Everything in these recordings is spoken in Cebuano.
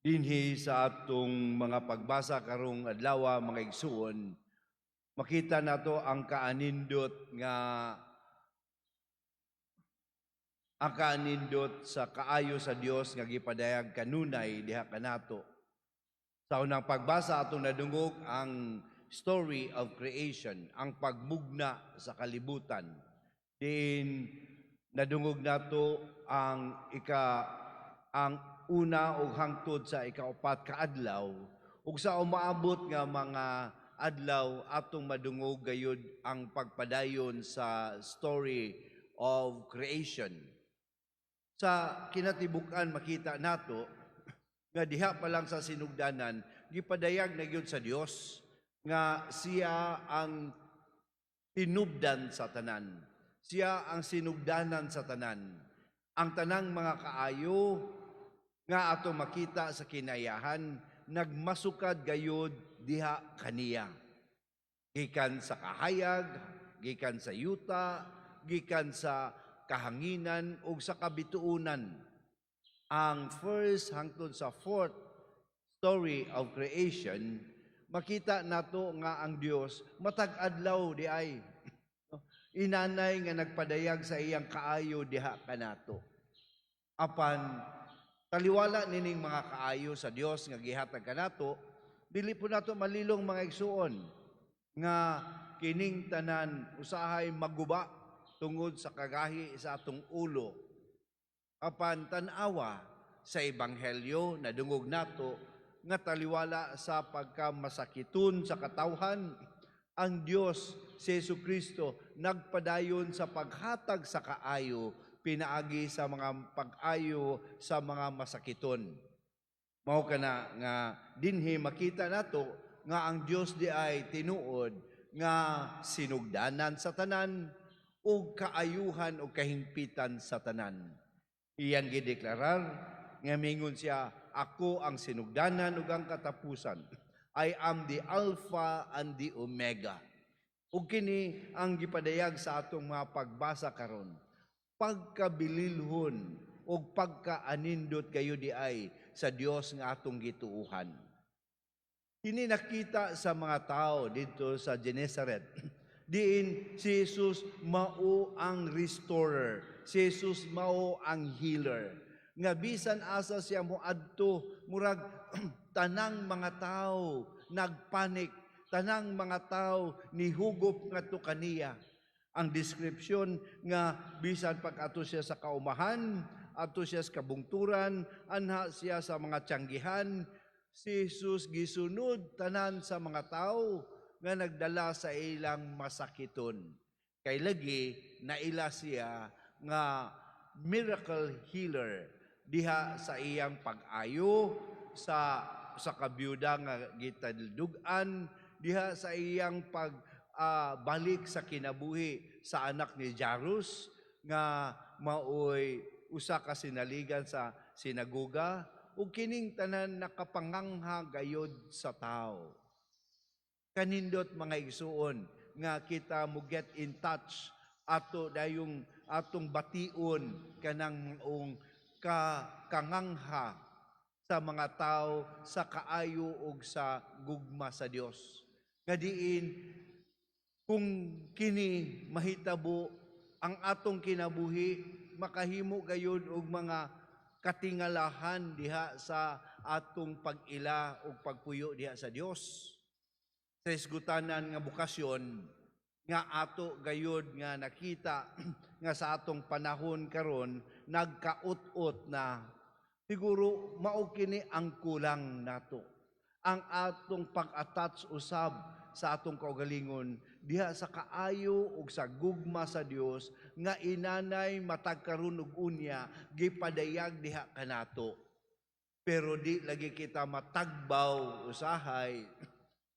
Dinhi sa atong mga pagbasa karong adlaw, mga igsuon, makita nato ang kaanindot sa kaayo sa Dios nga gipadayag kanunay diha kanato. Sa unang pagbasa, atong nadungog ang story of creation, ang pagmugna sa kalibutan. Din nadungog nato ang una ug hangtod sa ikaupat ka adlaw, ug sa umaabot nga mga adlaw atong madungog gayud ang pagpadayon sa story of creation. Sa kinatibuk-an, makita nato nga diha pa lang sa sinugdanan, gipadayag na gyud sa Dios nga siya ang tinubdan sa tanan. Siya ang sinugdanan sa tanan. Ang tanang mga kaayo nga ato makita sa kinayahan nagmasukad gayud diha kaniya. Gikan sa kahayag, gikan sa yuta, gikan sa kahanginan ug sa kabituonan. Ang first hangtod sa fourth story of creation, makita nato nga ang Dios matag adlaw di ay inanay nga nagpadayag sa iyang kaayo diha kanato. Apan taliwala nining mga kaayo sa Dios nga gihatag kanato, dili po nato malilong, mga igsuon, nga kining tanan usahay maguba tungod sa kagahi sa atong ulo. Apan tan-awa sa ebanghelyo, nadungog nato nga taliwala sa pagkamasakiton sa katawhan, ang Dios si Jesu Kristo nagpadayon sa paghatag sa kaayo pinaagi sa mga pag-ayo sa mga masakiton. Mao kana nga dinhi makita nato nga ang Dios di ay tinuod nga sinugdanan sa tanan ug kaayuhan ug kahingpitan sa tanan. Iyang gideklarar nga mingon siya, "Ako ang sinugdanan ug ang katapusan. I am the Alpha and the Omega." Ug kini ang gipadayag sa atong mga pagbasa karon. Pagkabililhon ug pagkaanindot kayo di ay sa Dios nga atong gituuhan. Kini nakita sa mga tao dito sa Genesaret. Diin si Jesus mao ang restorer. Si Jesus mao ang healer. Nga bisan asa siya moadto, murag tanang mga tao nagpanik, tanang mga tao nihugop ngadto kaniya. Ang description nga bisan pag ato siya sa kaumahan, ato siya sa kabungturan, anha siya sa mga tiyanggihan, si Jesus gisunod tanan sa mga tao nga nagdala sa ilang masakiton. Kay lagi naila siya nga miracle healer diha sa iyang pag-ayo sa kabiyuda nga gitaldug-an, diha sa iyang pag balik sa kinabuhi sa anak ni Jairus nga maoy usa ka sinaligan sa sinagoga, ug kining tanan nakapangangha gayod sa tao. Kanindot, mga igsuon, nga kita mo get in touch ato dayong atong bation kanang maong ka kangangha sa mga tao sa kaayo ug sa gugma sa Dios. Nga diin kung kini mahitabo, ang atong kinabuhi makahimo gayud og mga katingalahan diha sa atong pag-ila ug pagpuyo diha sa Dios. Sa hisgutanan nga bokasyon nga ato gayud nga nakita nga sa atong panahon karon nagkaut-ot na, siguro mao kini ang kulang nato. Ang atong pag-attach usab sa atong kaugalingon diha sa kaayo ug sa gugma sa Dios nga inanay matag karon ug unya gipadayag diha kanato. Pero di lagi kita matagbaw usahay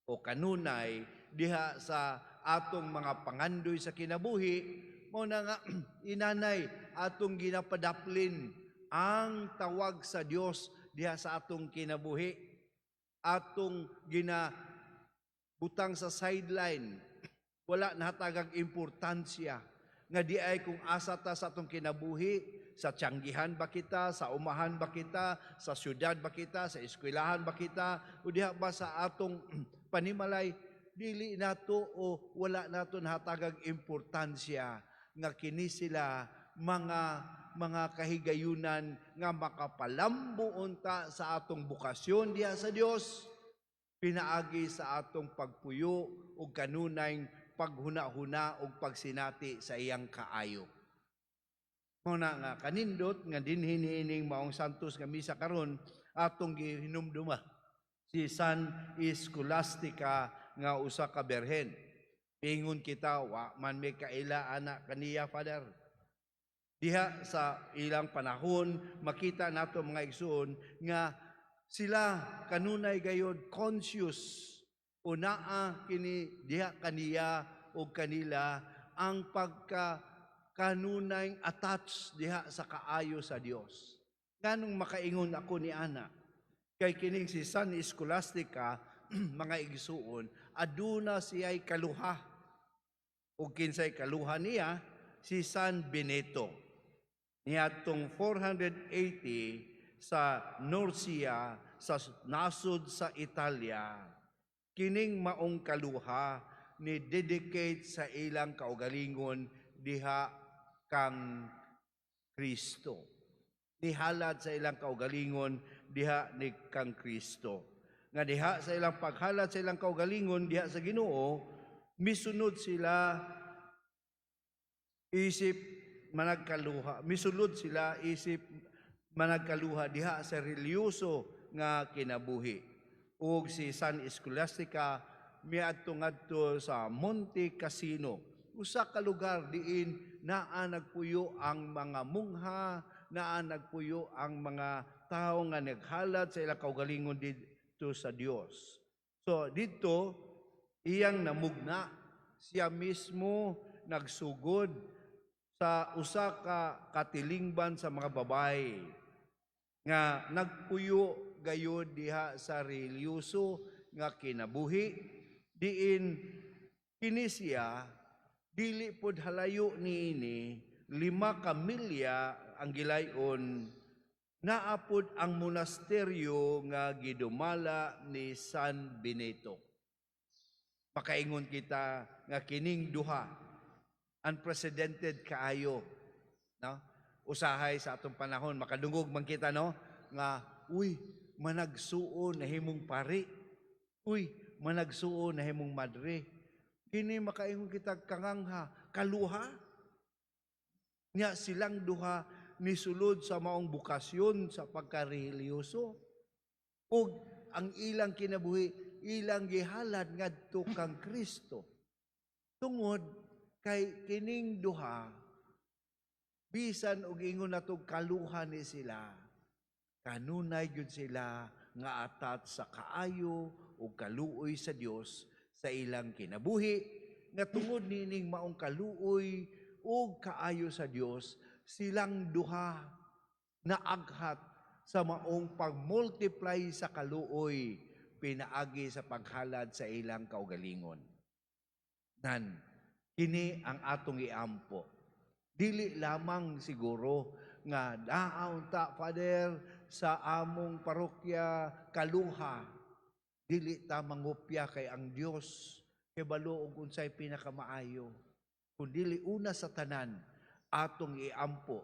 o kanunay diha sa atong mga pangandoy sa kinabuhi. Mao na nga inanay atong ginapadaplin ang tawag sa Dios diha sa atong kinabuhi, atong gina butang sa sideline, wala nahatagag importansya nga di ay kung asa ta sa atong kinabuhi. Sa tiyanggihan ba kita, sa umahan ba kita, sa syudad ba kita, sa eskwelahan ba kita, o diha ba sa atong panimalay, dili nato o wala nato nahatagag importansya nga kini sila mga kahigayunan nga makapalambo unta sa atong bokasyon diha sa Dios pinaagi sa atong pagpuyo ug kanunay paghuna-huna ug pagsinati sa iyang kaayo. Mao na nga kanindot nga dinhi niining maong Santos nga misa karon, atong gihinumduma si San Escolastica nga usa ka berhen. Ingon kita, wa man may kaila ana kaniya, Father. Diha sa ilang panahon, makita nato, mga igsoon, nga sila kanunay gayod conscious o naa kini diha kaniya o kanila ang pagka kanunay attached diha sa kaayo sa Dios. Nganong makaingon ako ni ana? Kay kining si San Escolastica, mga igsuon, aduna siya'y kaluha. Ug kinsay kaluha niya? Si San Benito. Niadtong 480 sa Norcia, sa nasod sa Italia, kining maong kaluha ni dedicate sa ilang kaugalingon diha kang Kristo. Nihalad sa ilang kaugalingon diha ni kang Kristo. Nga diha sa ilang paghalad sa ilang kaugalingon diha sa Ginoo, misunod sila isip managkaluha, misulod sila isip managkaluha diha sa relihiyoso nga kinabuhi. Ug si San Escolastica miadto ngadto sa Monte Cassino, usa ka lugar diin naa nagpuyo ang mga mungha, naa nagpuyo ang mga tawo nga naghalad sa ilang kaugalingon didto sa Dios. So didto iyang namugna, siya mismo nagsugod sa usa ka katilingban sa mga babae nga nagpuyo gayud diha sa relihiyoso nga kinabuhi, diin kini siya dili pod halayo niini, 5 ka milya ang gilayon, naa pod ang monasteryo nga gidumala ni San Benito. Makaingon kita nga kining duha unprecedented kaayo, no? Usahay sa atong panahon makadungog man kita, no, nga uy, managsuon nahimong pari, uy, managsuon nahimong madre. Kini makaingon kita kangangha, kaluha nya silang duha nisulod sa maong bokasyon sa pagkarelihiyoso ug ang ilang kinabuhi ilang gihalad ngadto kang Kristo, tungod kay kining duha, bisan og ingon nato kaluha ni sila, kanunay gyud sila nga atat sa kaayo ug kaluoy sa Dios sa ilang kinabuhi, nga tungod niining maong kaluoy ug kaayo sa Dios, silang duha naaghat sa maong pag-multiply sa kaluoy pinaagi sa paghalad sa ilang kaugalingon. Nan, kini ang atong iampo. Dili lamang siguro nga naa unta, Father, sa among parokya kaluha. Dili ta mangupya kay ang Dios kay balo og unsay pinakamaayo. Kun dili una sa tanan, atong iampo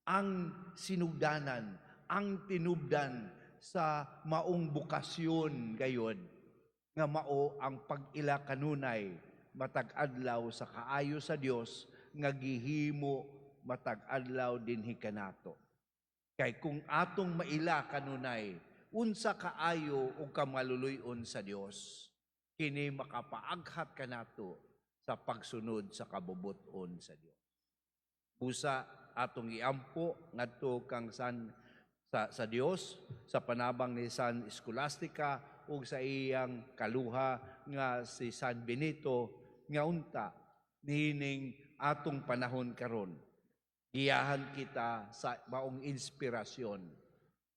ang sinugdanan, ang tinubdan sa maong bokasyon gayod nga mao ang pag-ila kanunay matag adlaw sa kaayo sa Dios nga gihimo matag adlaw dinhi kanato. Kay kung atong maila kanunay unsa kaayo ug kamaluluy-on sa Dios, kini makapaaghat kanato sa pagsunod sa kabubut-on sa Dios. Busa atong iampo ngadto kang San sa Dios sa panabang ni San Escolastica ug sa iyang kaluha nga si San Benito, nga unta niining atong panahon karon giyahan kita sa maong inspirasyon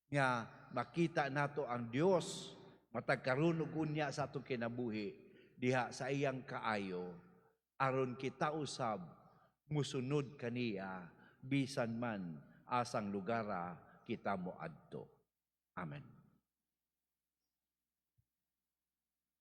nga makita nato ang Dios matag karon ug unya sa atong kinabuhi diha sa iyang kaayo, aron kita usab musunod kaniya bisan man asang lugara kita moadto. Amen.